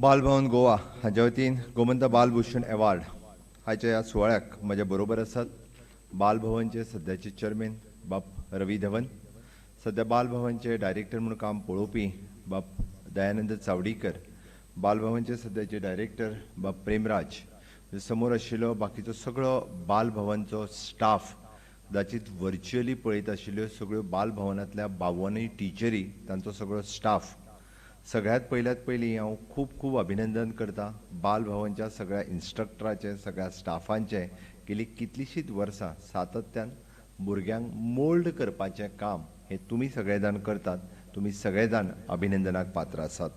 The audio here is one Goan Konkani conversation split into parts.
बालभवन गोवा हाच्या वतीन गोमंत बालभूषण अवॉर्ड हाच्या ह्या सुवाळ्याक म्हज्या बरोबर आसात बालभवनचे सद्याचे चेअरमॅन बाब रवी धवन, सद्या बालभवनचे डायरेक्टर म्हणून काम पळोवपी बाब दयानंद चावडीकर, बालभवनचे सद्याचे डायरेक्टर बाब प्रेमराज, समोर आशिल्लो बाकीचो सगळो बालभवनचो स्टाफ, कदाचीत व्हर्च्युअली पळयत आशिल्ल्यो सगळ्यो बालभवनांतल्या 52 टिचरी, तांचो सगळो स्टाफ. सगळ्यांत पयल्यात पयलीं हांव खूब खूब अभिनंदन करता बालभवनच्या सगळ्या इन्स्ट्रक्टराचें, सगळ्या स्टाफांचें. गेलीं कितलींशींच वर्सां सातत्यान भुरग्यांक मोल्ड करपाचें काम हें तुमी सगळे जाण करतात. तुमी सगळे जाण अभिनंदनाक पात्र आसात.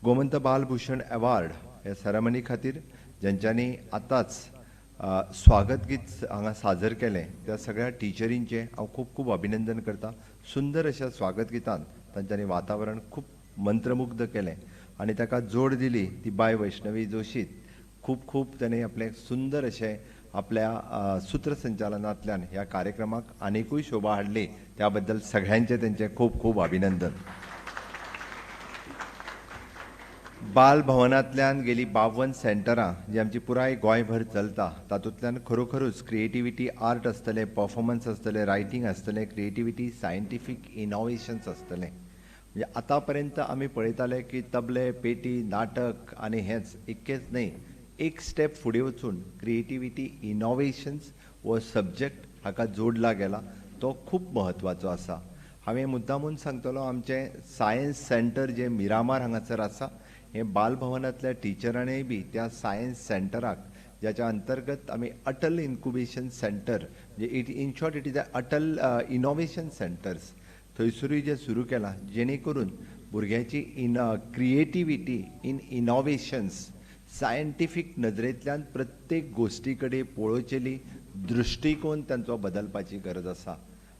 गोमंत बालभूषण अवॉर्ड ह्या सेरेमनी खातीर ज्यांच्यांनी आतांच स्वागत गीत हांगा सादर केलें त्या सगळ्या टिचरींचें हांव खूब खूब अभिनंदन करता. सुंदर अशा स्वागत गितान तांच्यांनी वातावरण खूब मंत्रमुग्ध केलें आनी ताका जोड दिली ती बाय वैष्णवी जोशीत. खूब खूब ताणें आपलें सुंदर अशें आपल्या सूत्रसंचालनांतल्यान ह्या कार्यक्रमाक आनिकूय शोभा हाडली. त्या बद्दल सगळ्यांचें तेंचें खूब खूब अभिनंदन. बालभवनांतल्यान गेली 52 सेंटरां जी आमची पुराय गोंयभर चलता तातूंतल्यान खरोखरूच क्रिएटिविटी आर्ट आसतलें, परफॉर्मन्स आसतलें, रायटींग आसतलें, क्रिएटिविटी सायंटिफीक इनोवेशन्स आसतलें. म्हणजे आतां पर्यंत आमी पळयताले की तबले, पेटी, नाटक आनी हेंच इतकेंच न्हय, एक स्टेप फुडें वचून क्रिएटिविटी इनोवेशन्स हो सब्जॅक्ट हाका जोडला गेला, तो खूब म्हत्वाचो आसा. हांवें मुद्दामून सांगतलो, आमचें सायन्स सेंटर जें मिरामार हांगासर आसा हें बालभवनांतल्या टिचरांनीय बी त्या सायन्स सेंटराक, ज्याच्या अंतर्गत आमी अटल इन्क्युबेशन सेंटर, म्हणजे it in short it is a Atal innovation centres, थंयसरूय जें सुरू केलां जेणे करून भुरग्यांची in creativity in innovations scientific नदरेंतल्यान प्रत्येक गोश्टी कडेन पळोवचेली दृश्टिकोन तांचो बदलपाची गरज आसा.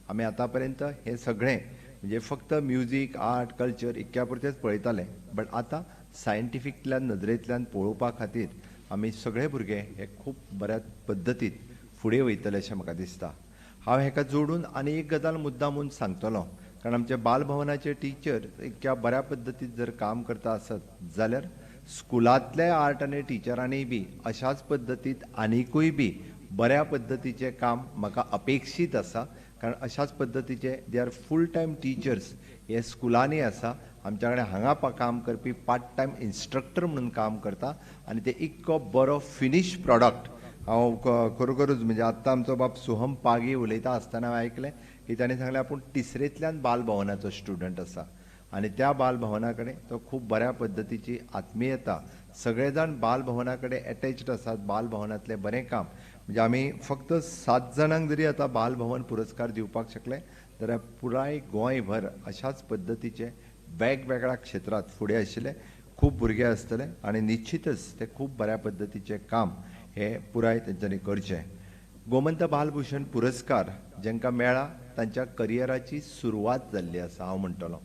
आमी आतां पर्यंत हें सगळें म्हणजे फक्त म्युजीक, आर्ट, कल्चर इतक्या पुरतेंच पळयताले, बट आतां सायंटिफिकल्या नदरेंतल्यान पळोवपा खातीर आमी सगळे भुरगे हे खूब बऱ्या पद्दतीन फुडें वयतले अशें म्हाका दिसता. हांव हेका जोडून आनी एक गजाल मुद्दामून सांगतलो, कारण आमचे बालभवनाचे टिचर इतक्या बऱ्या पद्दतीन जर काम करता आसत जाल्यार स्कुलांतले आर्ट आनी टिचरांनी बी अशाच पद्दतींत आनिकूय बी बऱ्या पद्दतीचें काम म्हाका अपेक्षीत आसा. कारण अशाच पद्दतीचे they are full time teachers हे स्कुलांनी आसा. आमच्या कडेन हांगा काम करपी पार्ट टायम इन्स्ट्रक्टर म्हणून काम करता आनी ते इतको बरो फिनीश प्रॉडक्ट हांव खरोखरूच म्हणजे आत्तां आमचो बाब सोहम पागी उलयता आसतना हांवें आयकलें की ताणें सांगलें आपूण तिसरेंतल्यान बालभवनाचो स्टुडंट आसा आनी त्या बालभवना कडेन तो खूब बऱ्या पद्दतीची आत्मीयता, सगळे जाण बालभवना कडेन एटॅच्ड आसात. बालभवनांतलें बरें काम म्हणजे आमी फक्त 7 जाणांक जरी आतां बालभवन पुरस्कार दिवपाक शकले जाल्यार पुराय गोंयभर अशाच पद्दतीचे वेगवेगळ्या क्षेत्रांत फुडें आशिल्ले खूब भुरगे आसतले आनी निश्चितच ते खूब बऱ्या पद्दतीचें काम हें पुराय तेंच्यांनी करचें. गोमंत बालभूषण पुरस्कार जांकां मेळ्ळा तांच्या करियराची सुरवात जाल्ली आसा. हांव म्हणटलो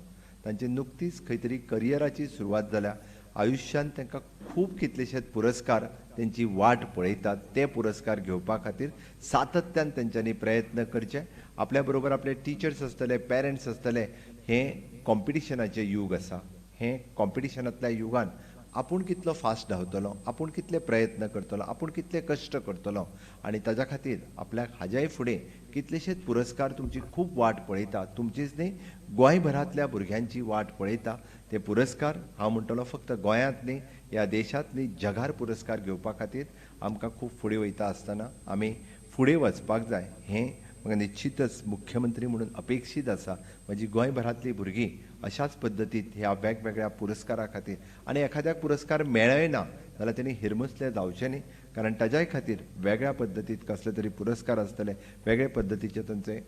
तांची नुकतीच खंय तरी करियराची सुरवात जाल्या. आयुश्यांत तांकां खूब कितलेशेच पुरस्कार तेंची वाट पळयतात. ते पुरस्कार घेवपा खातीर सातत्यान तेंच्यांनी प्रयत्न करचे. आपल्या बरोबर आपले टिचर्स आसतले, पेरंट्स आसतले. हें कॉम्पिटिशनाचें यूग आसा. हें कॉम्पिटिशनांतल्या युगान आपूण कितलो फास्ट धांवतलो, आपूण कितले प्रयत्न करतलो, आपूण कितले कश्ट करतलो आनी ताज्या खातीर आपल्याक हाज्याय फुडें कितलेशेच पुरस्कार तुमची खूब वाट पळयता. तुमचीच न्ही, गोंयभरांतल्या भुरग्यांची वाट पळयता. ते पुरस्कार हांव म्हणटलो फक्त गोंयांत न्ही, ह्या देशांत न्ही, जगार पुरस्कार घेवपा खातीर आमकां खूब फुडें वयता आसतना आमी फुडें वचपाक जाय हें म्हाका निश्चितच मुख्यमंत्री म्हणून अपेक्षीत आसा. म्हजी गोंयभरांतलीं भुरगीं अशाच पद्दतीन ह्या वेगवेगळ्या पुरस्कारा खातीर, आनी एखाद्याक पुरस्कार मेळना जाल्यार तेणी हिरमुसले जावचें न्ही, कारण ताज्याय खातीर वेगळ्या पद्दतीत कसले तरी पुरस्कार आसतले, वेगळे पद्दतीचे तांचे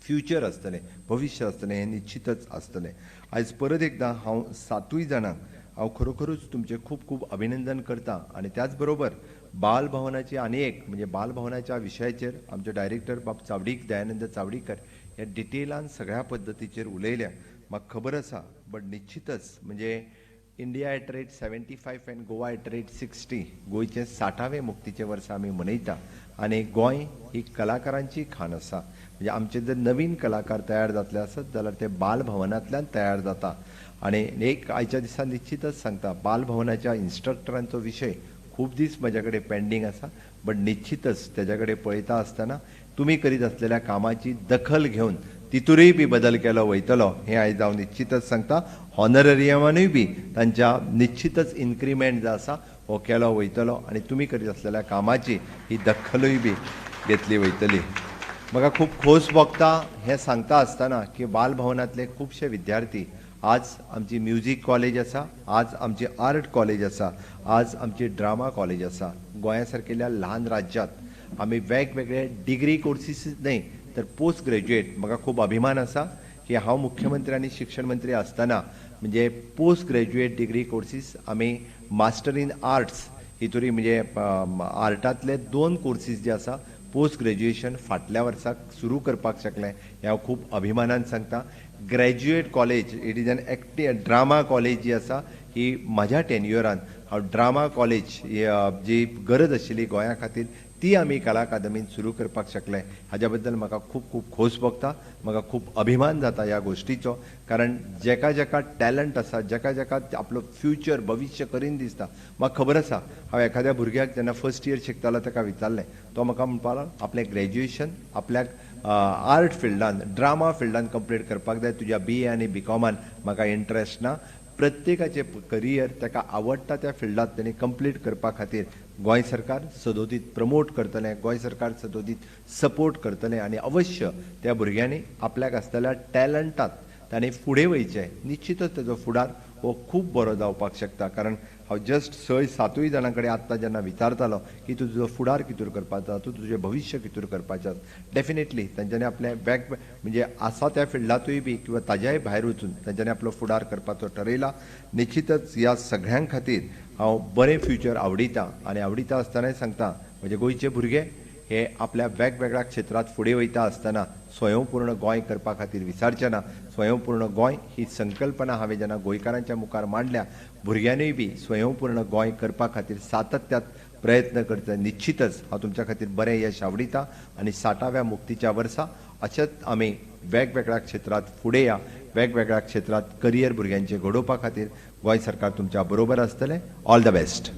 फ्युचर आसतलें, भविश्य आसतलें, हें निश्चितच आसतलें. आयज परत एकदां हांव 7 जाणांक हांव खरोखरूच तुमचें खूब खूब अभिनंदन करता. आनी त्याच बरोबर बालभवनाची आनी एक म्हणजे बालभवनाच्या विशयाचेर आमचे डायरेक्टर बाब चावडीक, दयानंद चावडीकर हे डिटेलान सगळ्या पद्दतीचेर उलयल्या, म्हाका खबर आसा. बट निश्चितच म्हणजे India at rate 75 and Goa at rate 60, गोंयचें 60वें मुक्तीचें वर्स आमी मनयता आनी गोंय ही कलाकारांची खाण आसा. म्हणजे आमचे जर नवीन कलाकार तयार जातले आसत जाल्यार ते बालभवनांतल्यान तयार जाता. आनी एक आयच्या दिसा निश्चितच सांगता, बालभवनाच्या इन्स्ट्रक्टरांचो विशय खूब दीस म्हज्या कडेन पेंडींग आसा, बट निश्चितच तेज्या कडेन पळयता आसतना तुमी करीत आसलेल्या कामाची दखल घेवन तितूरय बी बदल केलो वयतलो हें आयज हांव निश्चितच सांगता. हॉनररियमानूय बी तांच्या निश्चितच इन्क्रिमेंट जो आसा हो केलो वयतलो आनी तुमी करीत आसलेल्या कामाची ही दखलूय बी घेतली वयतली. म्हाका खूब खोस भोगता हें सांगता आसतना की बालभवनांतले खुबशे विद्यार्थी आज आमची म्युजीक कॉलेज आसा, आज आमची आर्ट कॉलेज आसा, आज आमची ड्रामा कॉलेज आसा. गोंया सारकेल्या ल्हान राज्यांत आमी वेगवेगळे डिग्री कोर्सीस न्हय तर पोस्ट ग्रॅज्युएट, म्हाका खूब अभिमान आसा की हांव मुख्यमंत्री आनी शिक्षण मंत्री आसतना म्हणजे पोस्ट ग्रॅज्युएट डिग्री कोर्सीस आमी मास्टर इन आर्ट्स हितूरी म्हणजे आर्टांतले 2 कोर्सीस जे आसा पोस्ट ग्रॅज्युएशन फाटल्या वर्साक सुरू करपाक शकलें हें हांव खूब अभिमानान सांगता. Graduate college it is an active drama college जी आसा ही म्हाज्या टेन्युअरान हांव ड्रामा कॉलेज जी गरज आशिल्ली गोंया खातीर ती आमी कला अकादमीन सुरू करपाक शकले. हाज्या बद्दल म्हाका खूब खूब खोस भोगता, म्हाका खूब अभिमान जाता ह्या गोश्टीचो, कारण जेका जेका टॅलंट आसा, जेका जेका आपलो फ्युचर भविश्य करीन दिसता. म्हाका खबर आसा हांव एखाद्या भुरग्याक जेन्ना फर्स्ट इयर शिकतालो ताका विचारलें, तो म्हाका म्हणपाक लागलो आपलें ग्रॅज्युएशन आपल्याक आर्ट फिल्डान ड्रामा फिल्डान कंप्लीट करपाक जाय, तुज्या बी ए आनी बी कॉमान म्हाका इंट्रस्ट ना. प्रत्येकाचें करियर ताका आवडटा त्या फिल्डांत तेणी कंप्लीट करपा खातीर गोंय सरकार सदोदीत प्रमोट करतलें, गोंय सरकार सदोदीत सपोर्ट करतलें आनी अवश्य त्या भुरग्यांनी आपल्याक आसतल्या टॅलंटात तांणी फुडें वयचें. निश्चितच तेजो फुडार हो खूब बरो जावपाक शकता. कारण हांव जस्ट 6-7 जाणां कडेन आत्तां जेन्ना विचारतालो की तूं तुजो फुडार कितूर करपाचो आसा, तूं तुजें भविश्य कितूर करपाचें आसा, डेफिनेटली तांच्यांनी आपलें वेग म्हणजे आसा त्या फिल्डांतूय बी किंवा ताज्याय भायर वचून तांच्यांनी आपलो फुडार करपाचो ठरयला. निश्चितच ह्या सगळ्यां खातीर हांव बरें फ्युचर आवडिता आनी आवडिता आसतनाय सांगता म्हजे गोंयचे भुरगे हे आपल्या वेगवेगळ्या क्षेत्रांत फुडें वयता आसतना स्वयंपूर्ण गोंय करपा खातीर विचारचें ना. स्वयंपूर्ण गोंय ही संकल्पना हांवें जेन्ना गोंयकारांच्या मुखार मांडल्या, भुरग्यांनीय बी स्वयंपूर्ण गोंय करपा खातीर सातत्यात प्रयत्न करचे. निश्चितच हांव तुमच्या खातीर बरें यश आवडिता आनी 60व्या मुक्तीच्या वर्सा अशेंच आमी वेगवेगळ्या क्षेत्रांत फुडें या, वेगवेगळ्या क्षेत्रांत करियर भुरग्यांचें घडोवपा खातीर गोंय सरकार तुमच्या बरोबर आसतलें. All the best.